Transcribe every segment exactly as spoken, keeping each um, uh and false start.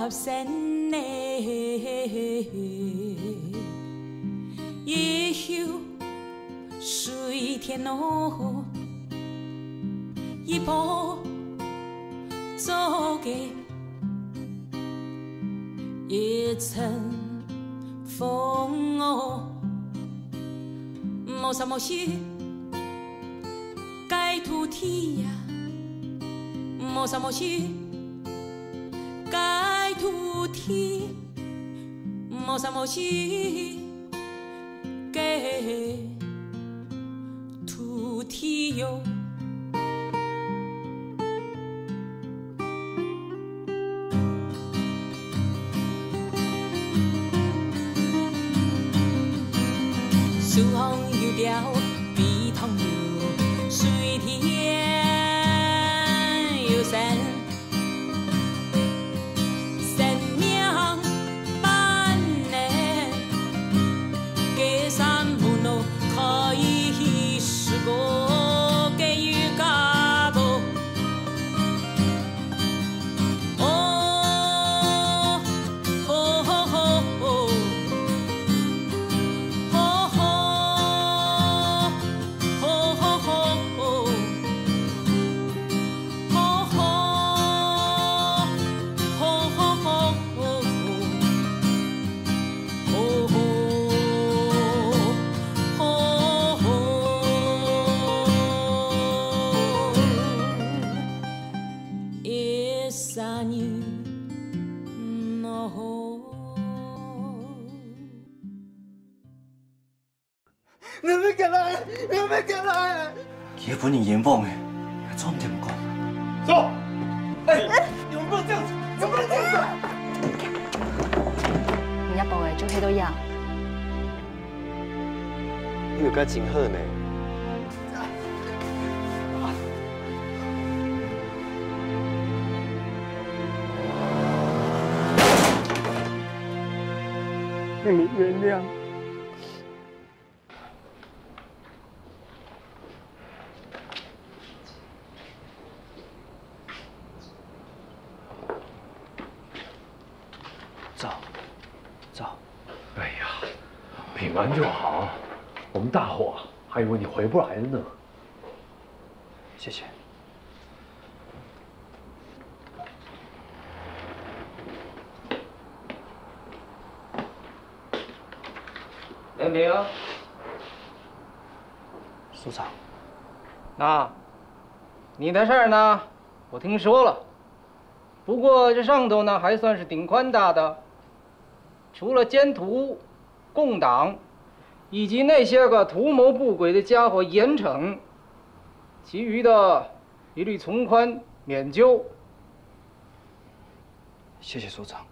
生呢，一休水田哦，一步做个一阵风哦，莫啥莫西。 个土地呀，莫啥莫西，个土地，莫啥莫西，个土地哟。 树上有鳥，飛塘有水，田有山，生命般呢，个山門路可以是个个有家婆。 哦，吼吼吼吼，吼吼，吼吼吼吼，吼吼，吼吼吼吼。 吼吼，吼吼，一声音呐吼。你们敢来！你们敢来！ 佢本人冤枉个，還做毋得毋講。走！哎，你们不能这样子，你们不能这样子啊！人家寶貝就黑到樣。你有該真好呢。你们原谅。 走，走。哎呀，平安就好，我们大伙还以为你回不来了呢。谢谢。 林平。所长。那，你的事儿呢，我听说了。不过这上头呢，还算是挺宽大的，除了奸徒、共党，以及那些个图谋不轨的家伙严惩，其余的一律从宽免究。 谢谢所长。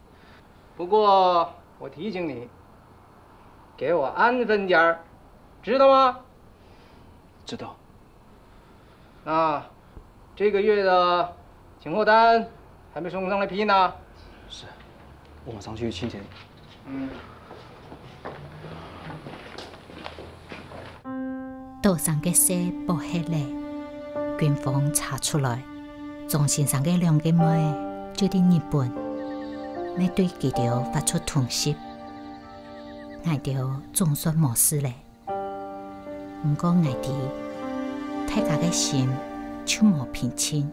不过我提醒你，给我安分点儿，知道吗？知道。那这个月的请货单还没送上来批呢。是，我马上去清点。嗯。 島上个事報忒了，軍方查出來，莊先生个兩个妹就在日本，乜對佢兜發出通緝。𠊎兜總算無事了，毋過𠊎知，大家个心就無平靜。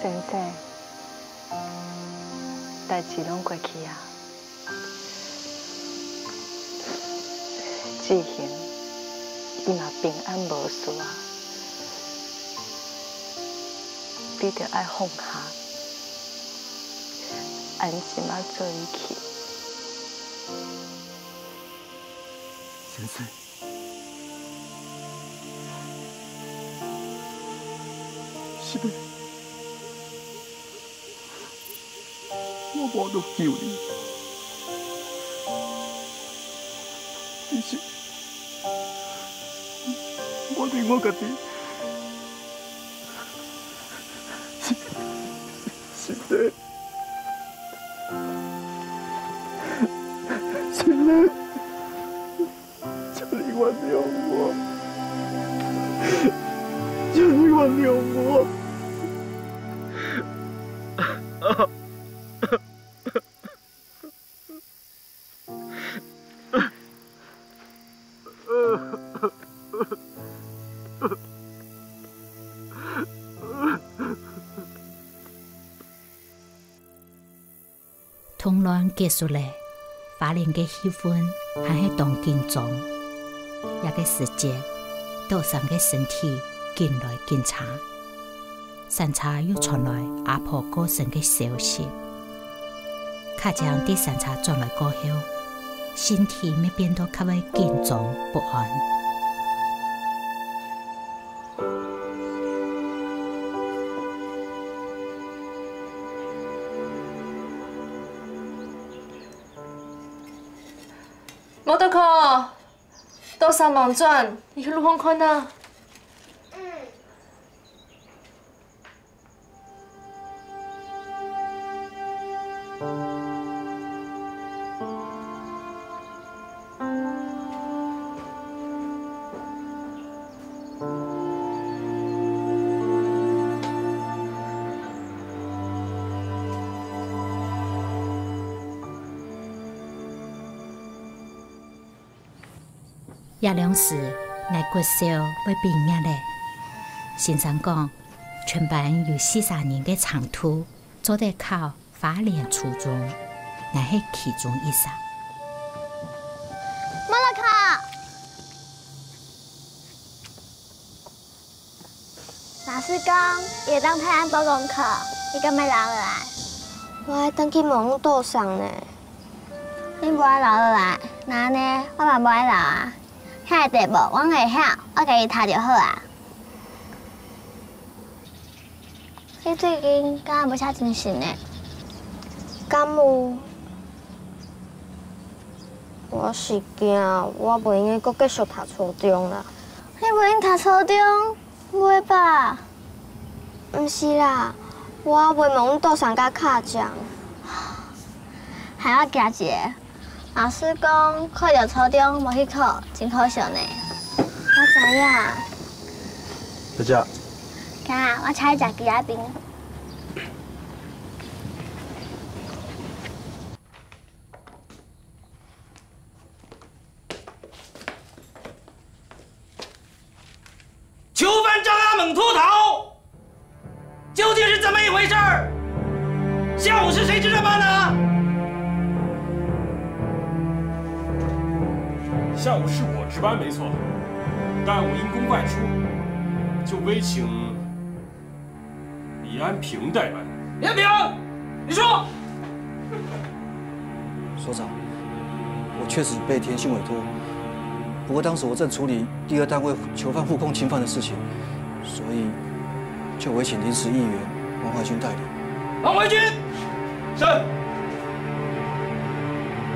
先生，代誌攏過去啊。志興，你嘛平安無事啊？你就愛放下，恁樣正做得去。先生，是的。 我無路救你。其實，我對我家己，是，是的，是的。 求你原諒我，求你原諒我。 動亂結束咧，花蓮个氣氛還係當緊張。這個時節，多桑个身體緊來緊差，山茶又傳來阿婆過身个消息。卡江對山茶轉來過後，身體乜變到較會緊張不安。 無得看，多桑吂轉，你去路項看啊。 這兩時，𠊎國小會畢業咧。先生講，全班有四十人个程度，做得考花蓮初中，𠊎係其中一儕。莫來考！ 老師講，佢會當替𠊎補功課，你敢愛留落來？𠊎愛轉去問多桑呢。你無愛留落來，若恁呢，𠊎嘛無愛留啊。該題目𠊎會曉，𠊎家己讀就好啊。你最近敢有無啥精神呢？敢有？我是驚𠊎袂用得閣繼續讀初中啦。你袂用得讀初中？ 袂吧？毋是啦，𠊎會問多桑佮卡江。害𠊎驚一下。老師講，考著初中無去考，真可惜呢。𠊎知啊。小姐。行啊，𠊎請你食枝仔冰。 囚犯張阿猛脫逃，究竟是怎麼一回事兒？下午是誰值班的？下午是我值班沒錯，但我因公外出，就委請 李安平代班。李安平，你說。所長，我確實被田姓委託，不過當時我正處理第二單位囚犯互控侵犯的事情，所以就委請臨時議員王懷君代理。王懷君。是。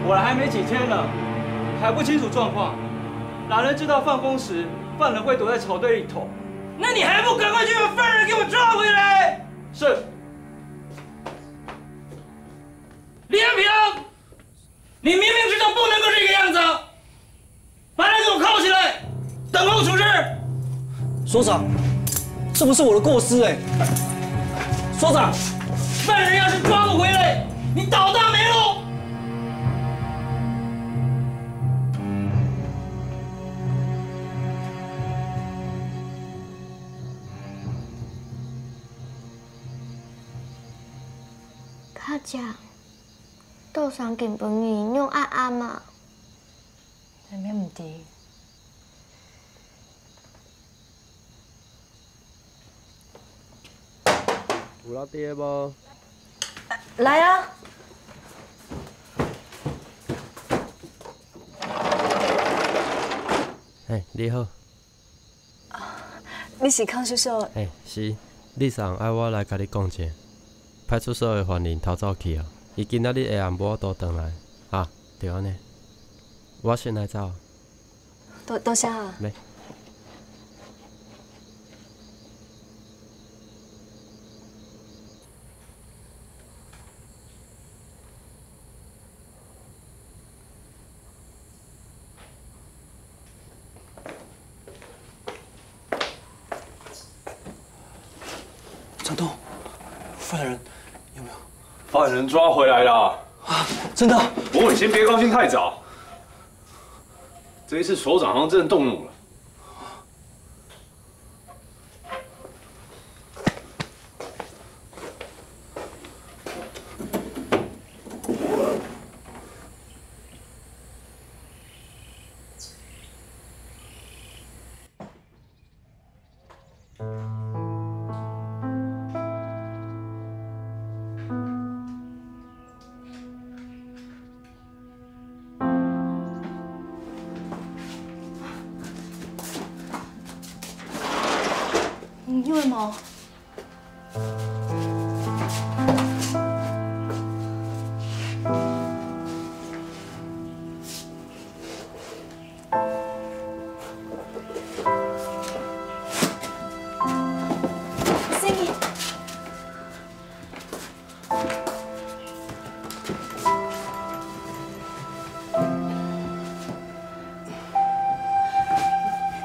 我來還沒幾天呢，還不清楚狀況，哪能知道放風時犯人會躲在草堆裡頭？ 那你還不趕快去把犯人給我抓回來！是。李安平，你明明知道不能夠這個樣子，把他給我銬起來，等候處置。所長，這不是我的過失哎。所長，犯人要是抓不回來，你倒大霉嘍！ 卡江，多桑今晡日仰恁暗啊？𠊎乜毋知。有落地个無？來啊！嘿，你好。你是康叔叔？嘿，是。你上愛我來甲你講一下，派出所个犯人逃走去啊！伊今仔日下暗無法度轉來啊！就安尼，我先來走。 多，多謝啊。來。陈东，犯人有没有？犯人抓回来了。啊，真的？不过你先别高兴太早。 这一次首长好像真的动怒了。你有無？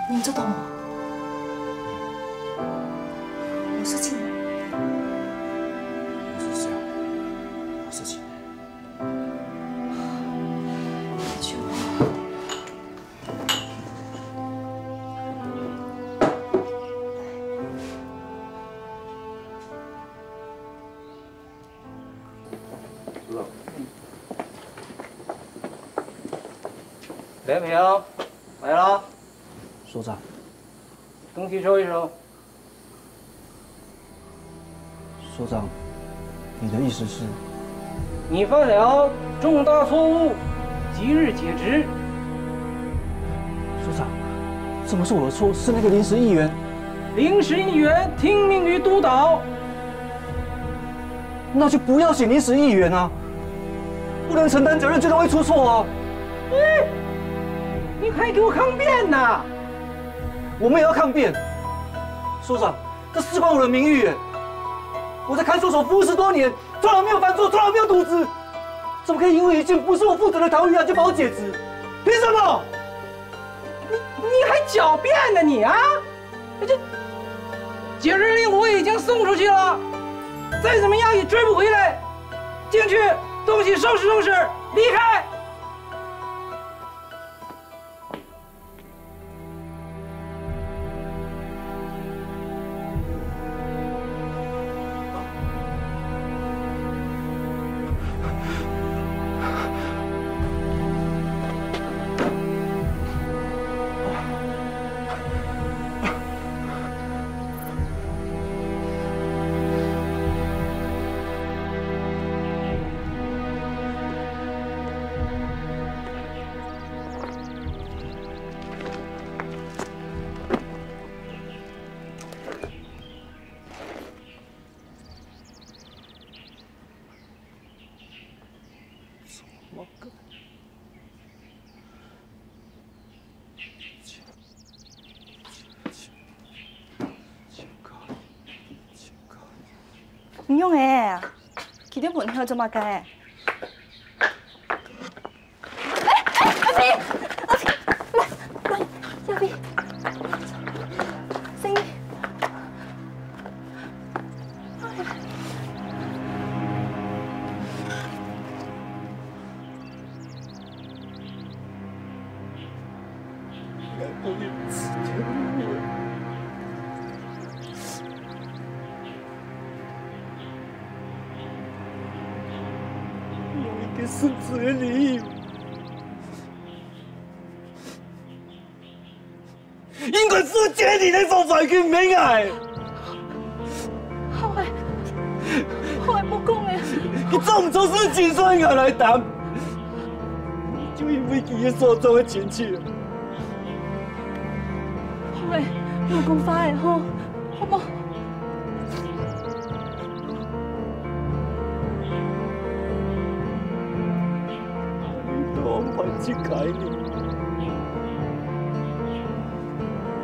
你做到无？有事情吗？有事情啊，有事情。 连平，来了。所长。东西收一收。 所长，你的意思是？你犯了重大错误，即日解职。所长，这不是我的错，是那个临时议员。临时议员听命于督导。那就不要写临时议员啊，不能承担责任就容易出错啊。哎，你还给我抗辩呐！我们也要抗辩，所长。 这事关我的名誉耶！我在看守所服务十多年，从来没有犯错，从来没有渎职，怎么可以因为一件不是我负责的逃逸案就把我解职？凭什么？你你还狡辩呢你啊？这解职令我已经送出去了，再怎么样也追不回来。进去，东西收拾收拾，离开。 你用个啊？佢兜本票做麼个？哎，哎，阿飛，阿飛，來，來，阿飛，生意。 用一个失职的理由，应该负责任的方法去面对。好诶，佢做毋做事，精算𠊎來擔。就因為佢个所做个親戚。好咧，莫講話了吼，好無？你都安排自家个人，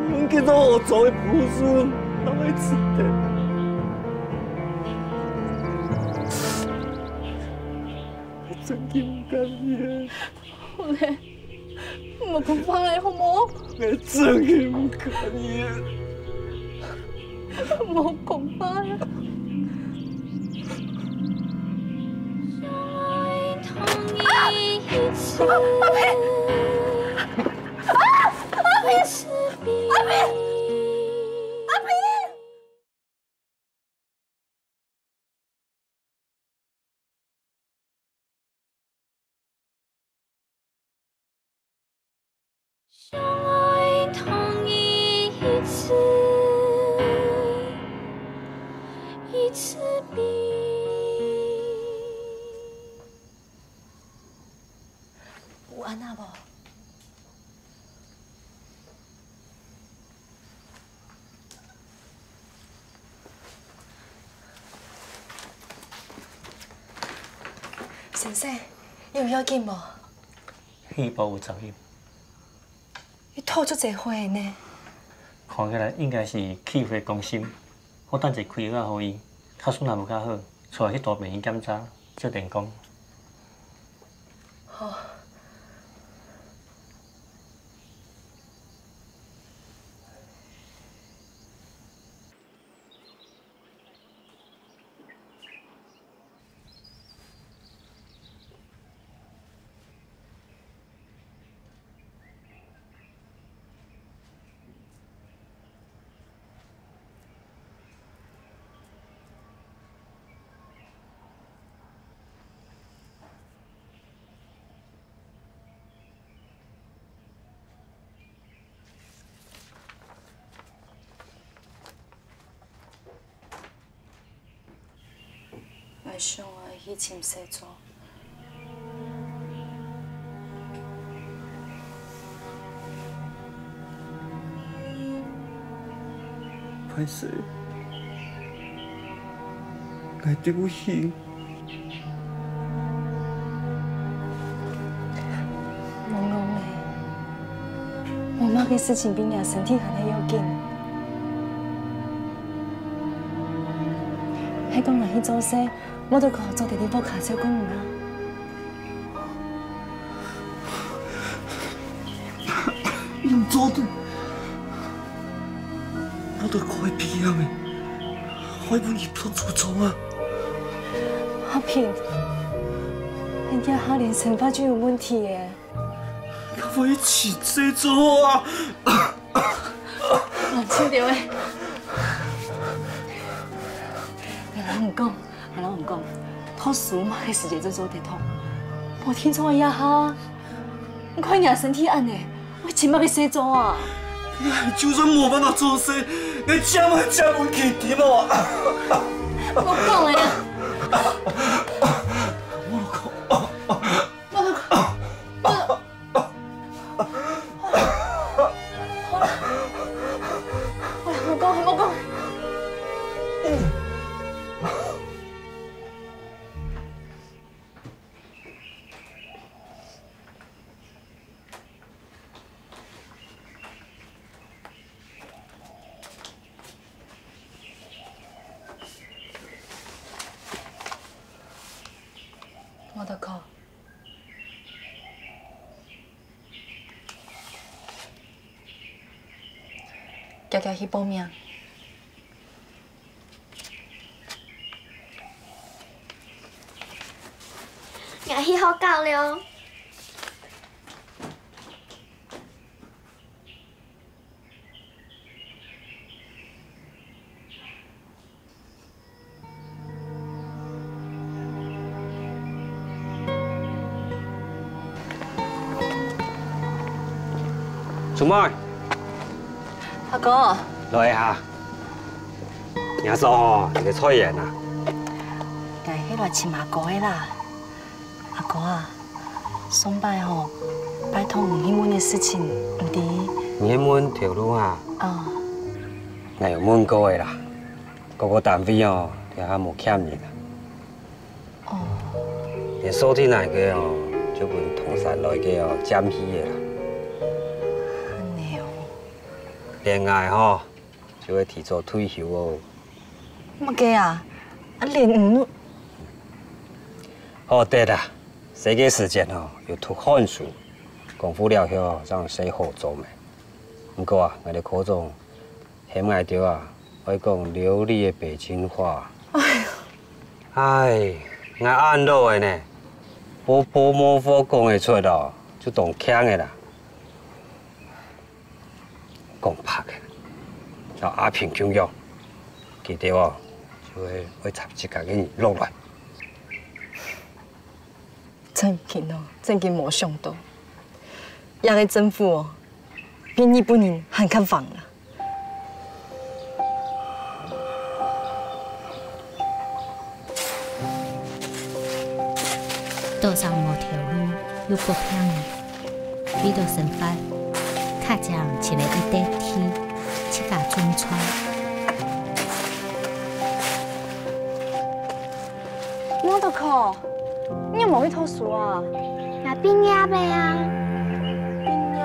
用佢做惡做个步數，哪會值得？ 真个毋甘願。好咧，莫講話了，好無？𠊎真个毋甘願。莫講話了。啊！阿平！啊！阿平！阿平！阿平！ 相爱同你一次，一次比。有安那无？ 先生，有要緊無？肺部有雜音。你吐足濟血呢？看起來應該是氣血攻心，我等下開藥仔予伊，假使若無較好，帶去大病院檢查，照電光。好。 𠊎想愛去尋事做。歹勢，𠊎對毋起。 無講咧，無麼个事情比若身體還較要緊。係講若去做事，無得靠做得你屋下照顧你啊。毋做得，無得靠佢病啊，會分佢拖出床啊。阿平，人家下連生活就有問題耶。 𠊎會尋事做啊！冷靜點仔。𠊎摎你講，𠊎摎你講，讀書麼个時節就做得讀，無定著這下。你看若身體恁呢，會尋麼个事做啊？𠊎就算無辦法做事，𠊎正會借分佢添哦！莫講咧。莫講。 好啦，好啦，莫講，莫講。無得靠。 遽遽去報名。𠊎去學校了。 春妹。阿哥。來一下。若嫂吼，你个菜園啊。𠊎 來尋阿哥个啦。阿哥啊，上擺吼，拜託你去問个事情，毋知……你去問頭路啊？啊。𠊎有問過个啦，各个單位哦，這下無欠人啊。哦。連掃地泥个哦，就分同山來个哦，佔去个啦。恁呢哦。連𠊎吼， 就會提早退休哦。麼个啊？啊，連你……好得啊，細个時節吼，有讀漢書，功夫了後正有細好做咩。毋過啊，𠊎兜科長喊𠊎兜啊，愛講流利个北京話。哎喲。哎，𠊎恁老个呢，啵啵摸摸講會出哦，就當強个啦。 講白个，像阿平共樣，佢兜哦，就會，會插自家个人落來。正經哦，正經無想到，這个政府哦，比日本人還較橫啦。 島上無頭路，又發病了，為著生活，卡正尋了一垤地，自家種菜。Motoko，你有無去讀書啊？𠊎畢業了啊。畢業？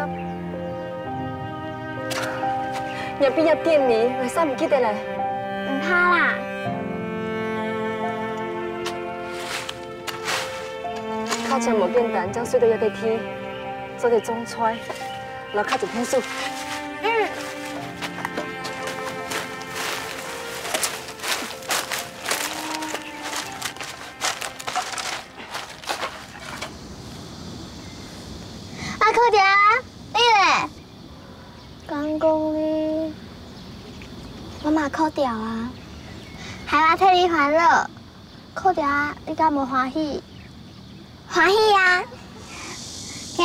若畢業典禮，𠊎煞毋記得咧。毋怕啦。卡正無簡單，正睡到這垤地，做得種菜，摎卡正𢯭手。嗯。阿可爹，你咧？ 剛講你，我嘛考著啊。害𠊎替你煩惱。考著啊，你敢無歡喜？歡喜啊！行。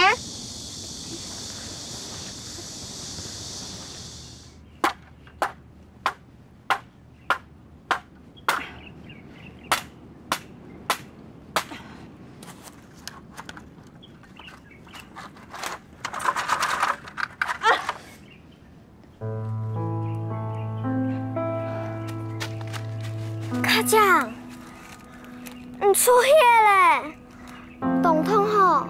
卡正，你出血咧，當痛吼！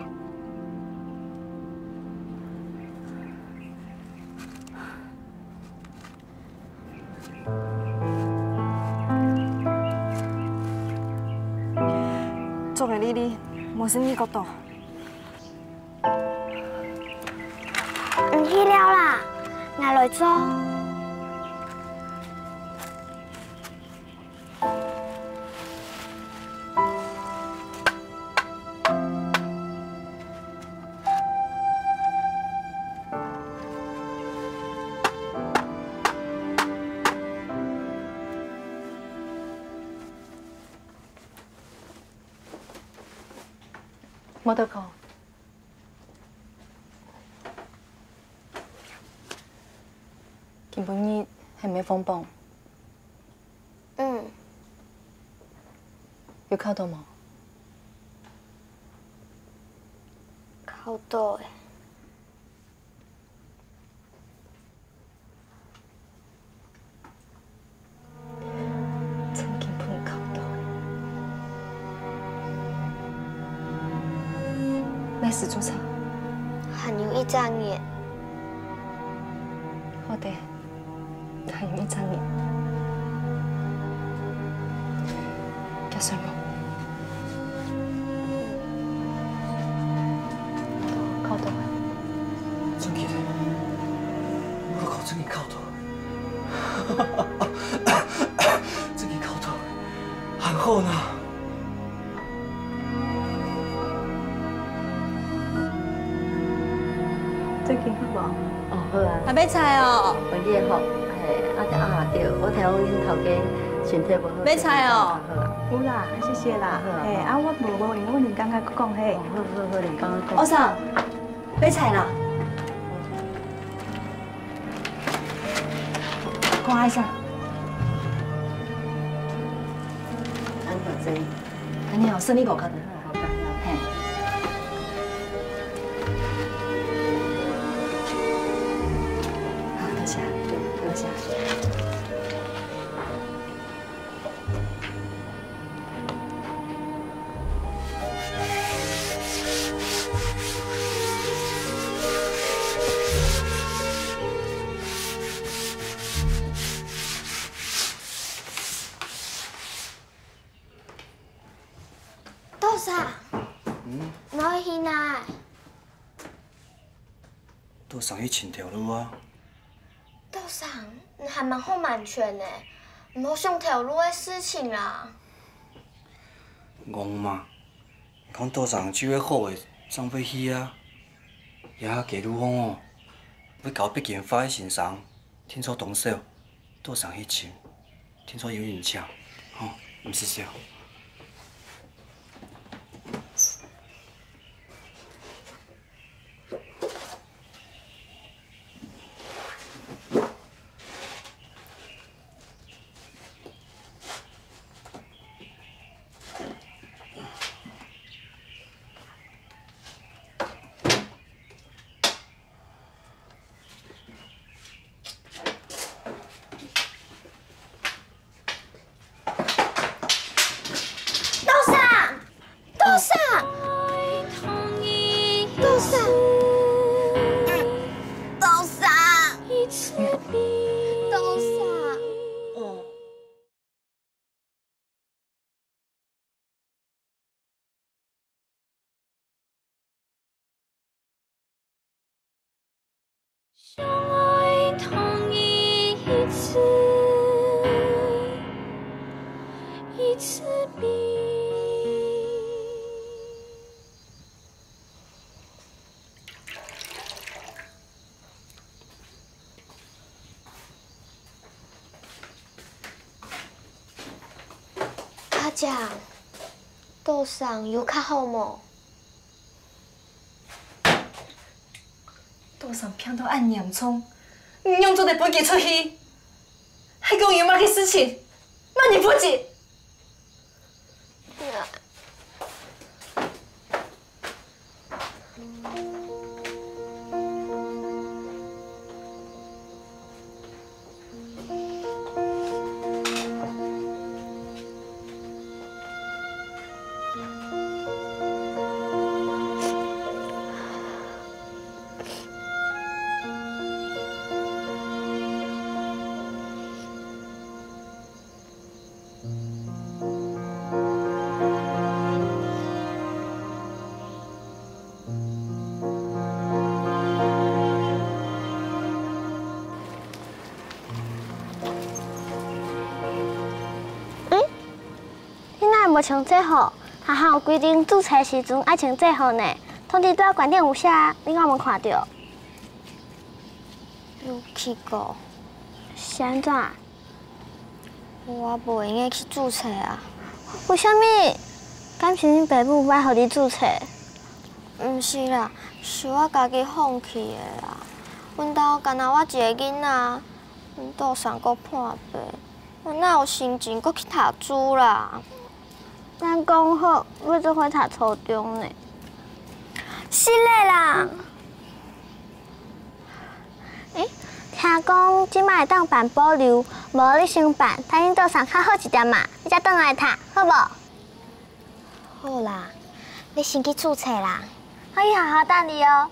做个哩哩，無生意過多。毋去尞啦，𠊎來做。 Motoko，今晡日係毋係放榜？ 嗯。有考著無？考著咧。真經分你考著咧。哪時註冊？還有一隻月。好得。 還有一隻月。結算無？考著啊？真个咧？我都考，真个考著。真个考著，還好啦。 最近好無？哦，好啊。啊，買菜哦。哦，你也好。嘿，啊，啊，對，我聽講恁頭家身體無好。買菜哦。好啊。有啦，謝謝啦。好啊。嘿，啊，我無，無，無，你剛剛講嘿。哦，好，好，好，你剛剛講。歐桑，買菜啦。看一下。安保真。恁樣哦，順利無？好的，好，好，好，嘿。好，多謝，多謝。 多桑，嗯？你愛去哪？多桑去尋頭路啊。多桑，你還吂好完全呢，毋好想頭路个事情啦。戇嘛，你看多桑就係好个，正會去啊。這下个路項哦，會教北京話个先生，定著當少。 多桑去尋，定著有人請，吼，毋使愁。 多桑，多桑，多桑，多桑，多桑。哦。 相爱同你一次，一次比。 阿正，多桑有較好無？多桑病到恁嚴重，你仰做得分佢出去？還講有麼个事情，麼人負責？ 嗯？你哪會無穿制服？學校有規定注冊時陣愛穿制服呢。通知單有寫啊，你敢無看著？有去過。是按怎？ 我無閒去注冊啊。為啥物？敢是恁爸母毋愛予你注冊？毋是啦，是我家己放棄的啦。阮兜干焦我一个囡仔，阮多桑閣破病，我哪有心情閣去讀書啦？咱講好，尾仔會讀初中呢。失禮啦！ 欸，聽講這擺會當辦保留，無你先辦，等你多桑較好一點嘛，你才轉來讀，好無？好啦，你先去注冊啦。我去學校等你哦。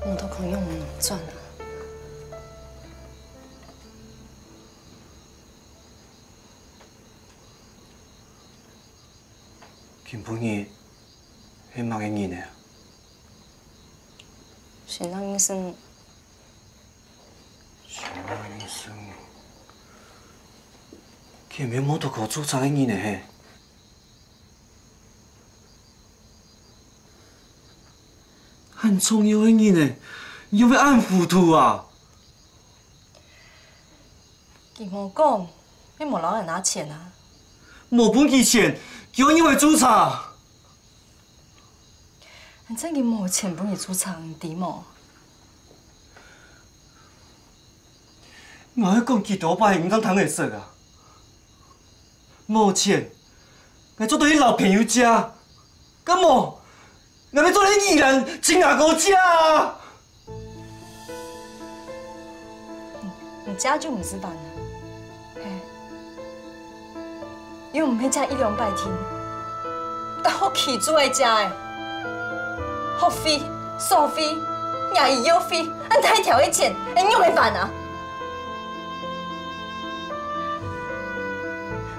我都可以用转啊。今晡日係麼个日呢？先生醫生。先生醫生，今晡日無讀過註冊个日呢係？恁重要个日呢，你會恁糊塗啊？ 佢無講，你無摎人拿錢啊？無分佢錢，佢仰會註冊？反正佢無錢分你註冊，你知無？𠊎愛講幾多擺，你正聽會識啊？無錢，𠊎做得去摎朋友借，敢無？𠊎愛做得去宜蘭尋阿哥借啊！ 你，你借就毋使還啊，嘿，又毋係借一兩擺定，大學期就愛借欸，學費、所費、若醫藥費，恁大條个錢，𠊎仰會還啊？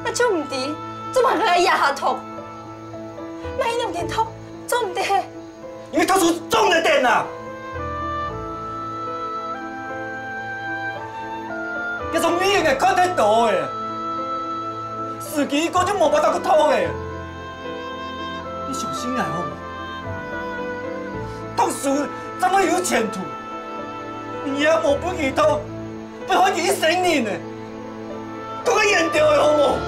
啊，就毋知做麼个愛這下讀，萬一兩年讀做毋得， 因為讀書總會得啊！這種語言𠊎看忒多欸，時機一過就無法度去討欸。你相信𠊎好無？讀書正會有前途，你若無分佢讀， 會害佢一生人呢，講較嚴重个好無？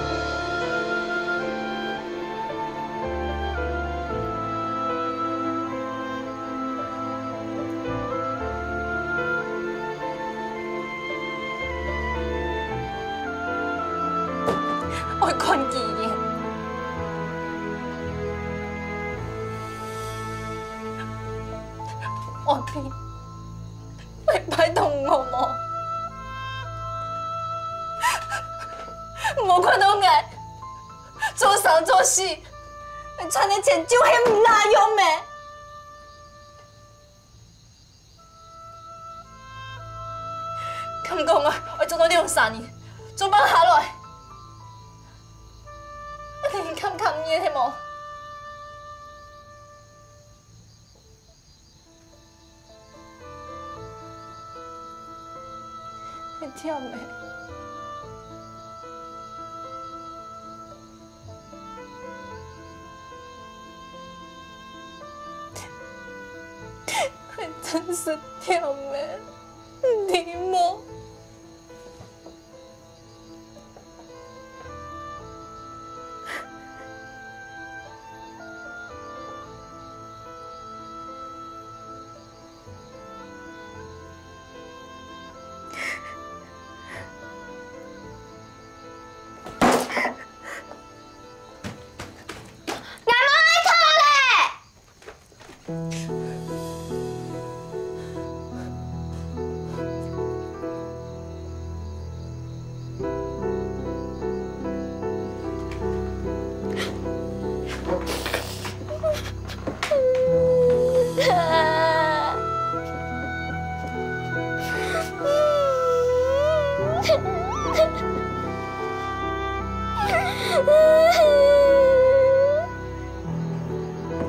愛看幾年？愛看 會拜託𠊎無？無看著𠊎做生做死，賺个錢就係無哪用咩？敢講𠊎愛做到兩儕人，做毋下來，你敢甘願係無？ 會忝欸，會真實忝欸，你知無？ 𠊎無愛讀咧！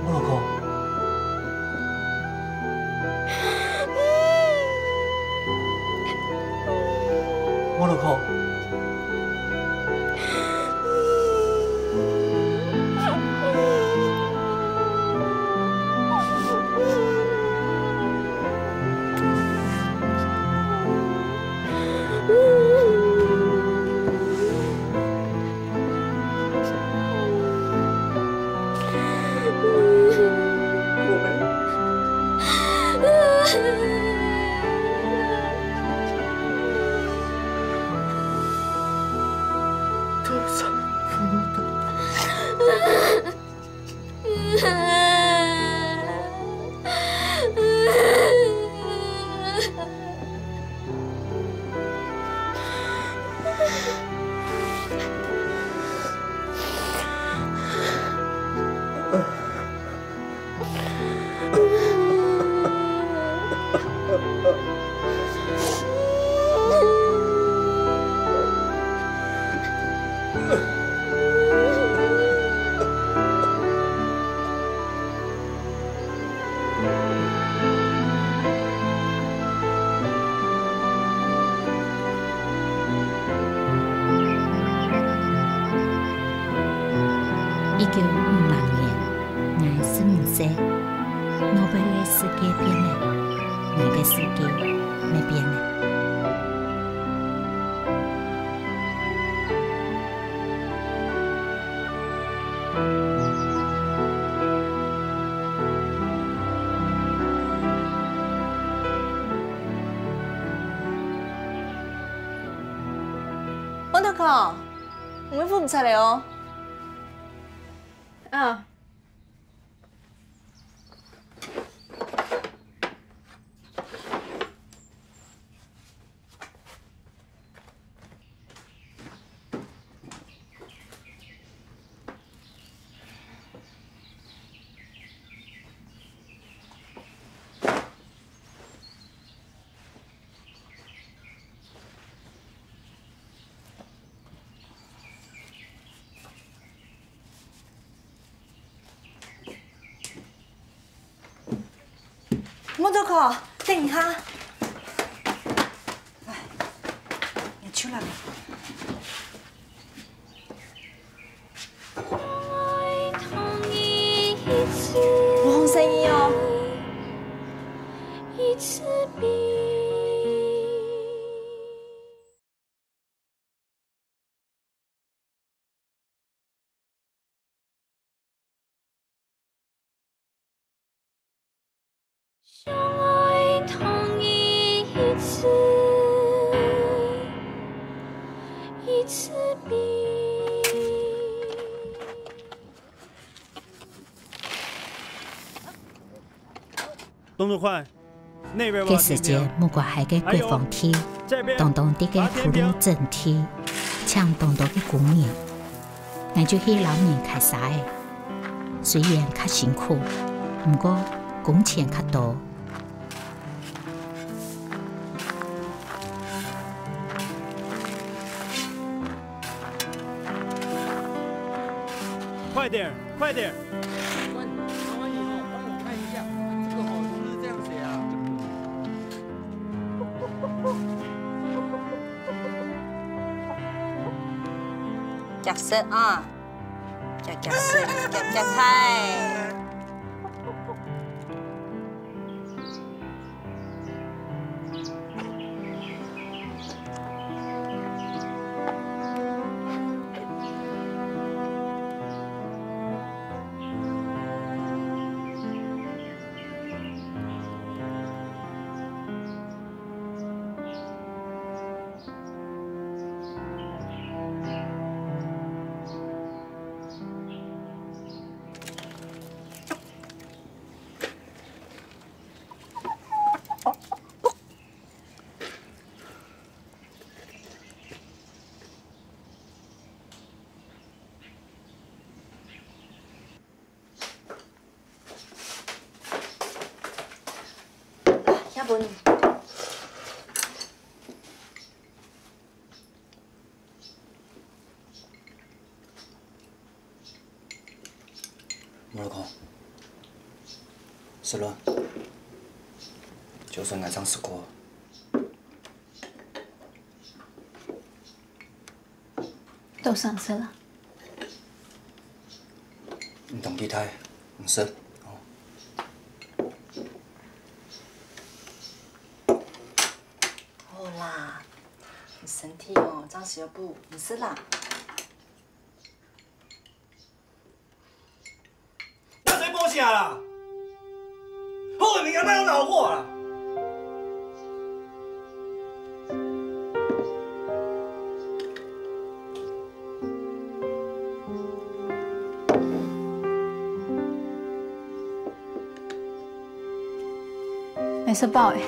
我老公，一九五六年，𠊎十五歲，外背个世界變了，𠊎个世界乜變了。 Motoka，你會扶毋出來哦。啊。 Motoka，等一下。哎，你出來吧。我好細意哦。動作快！該時節，木瓜溪个國防隊，當當在該鋪路陣地，請當多个工人，𠊎就去摎人㧡沙仔。雖然較辛苦，毋過工錢較多。 快點，快點！麻煩你哦，幫我看一下，這個哦，是不是這樣寫啊？夾實啊，夾夾實，夾夾開。啊，這分你。 無老公，食啦，就算𠊎正食過。都想食啦。你當期待，毋食，哦。好啦，你身體哦，正時要補，毋食啦。 你在補啥啦？好个物件莫攏留我啦！愛食飽咧。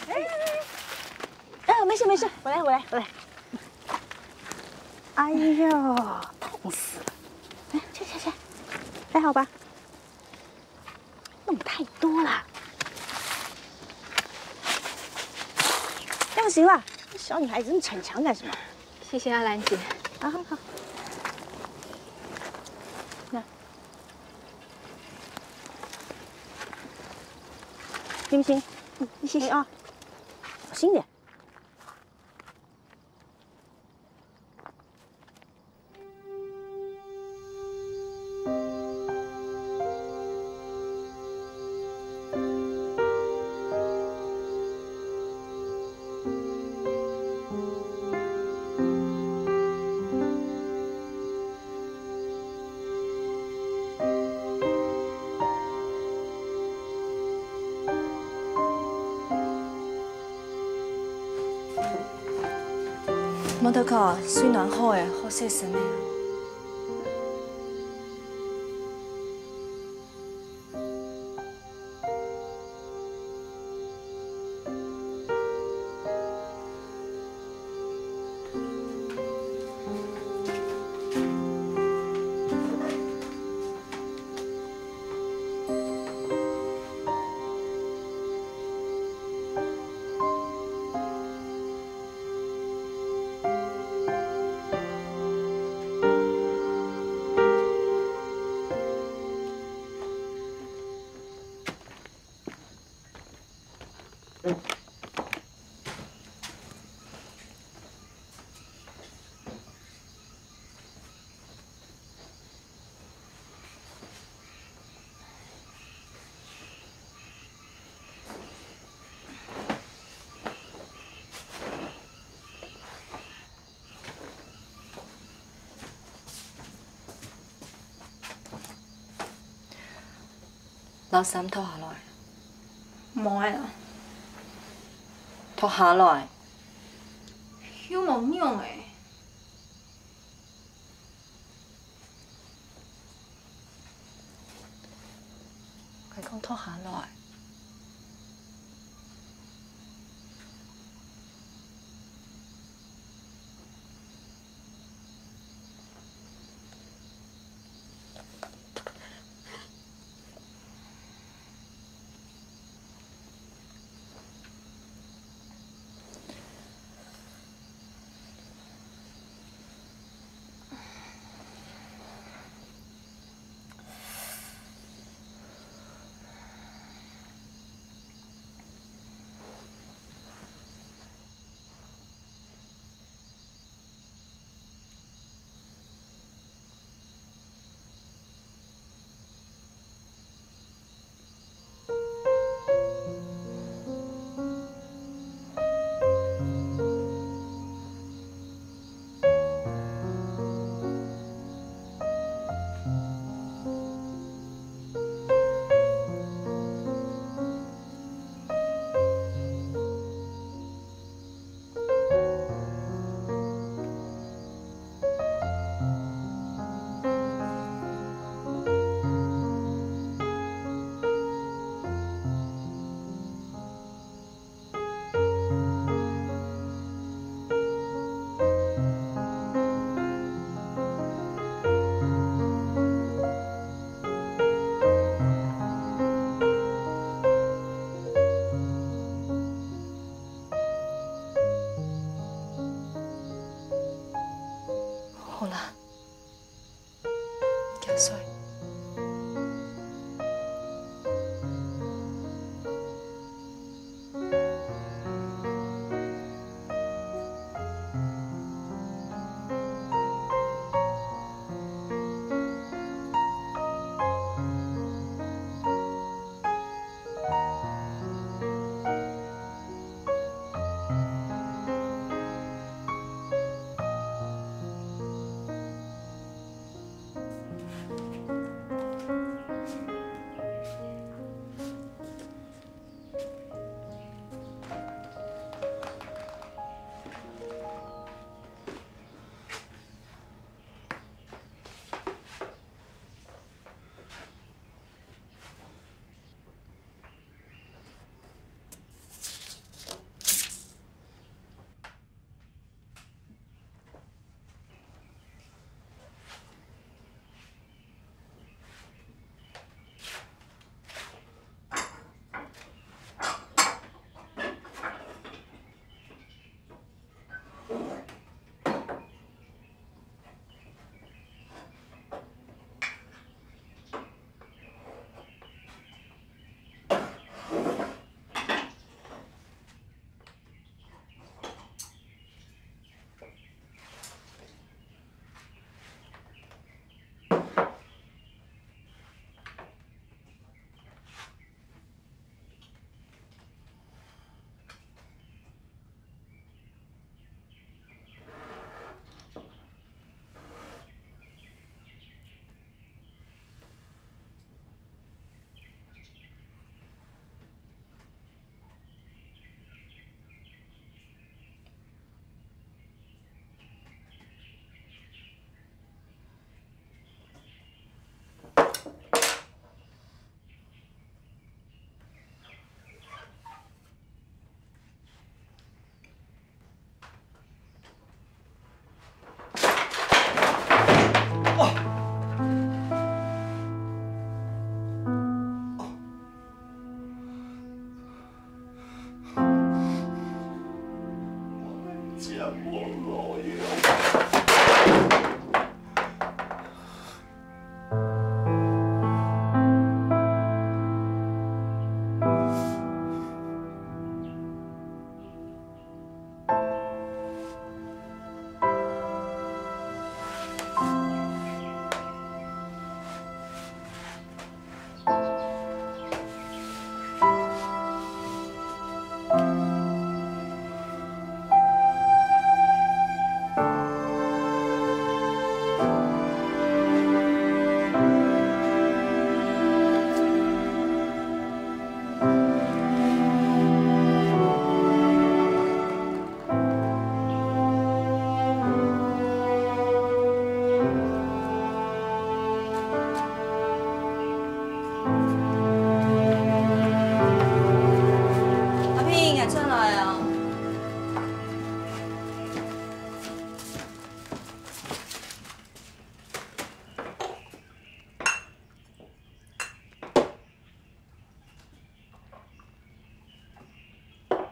哎，哎，没事没事，我来我来我来。哎呦，痛死了！哎，去去去，还好吧？弄太多了。这样行了，小女孩子你逞强干什么？谢谢阿兰姐。啊，好。那，行不行？嗯，谢谢啊，小心点。 莫得卡，水暖好欸，好洗身欸。 老三脫下來。無愛啦。脫下來。又無用欸。 快講脫下來。 好啦， 結束。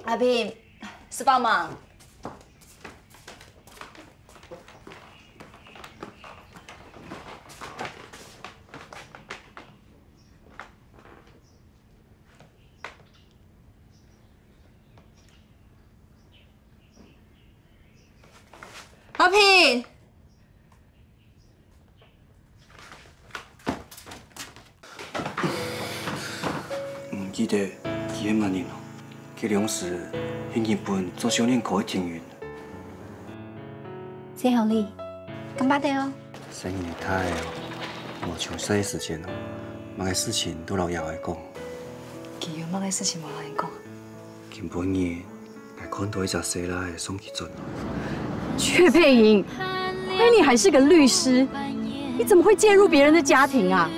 阿平，食飽吂？ 阿平，你毋記得佢係麼人哦？佢當時去日本做少年哥个情人。謝好禮，乾杯哦！細人仔大哦，無像細个時節哦，麼个事情都摎爺哀講。佢有麼个事情無摎你講啊？今晡日 𠊎看到一隻細倈仔送佢轉來。薛佩瑩，虧你還是個律師，你怎麼會介入別人的家庭啊？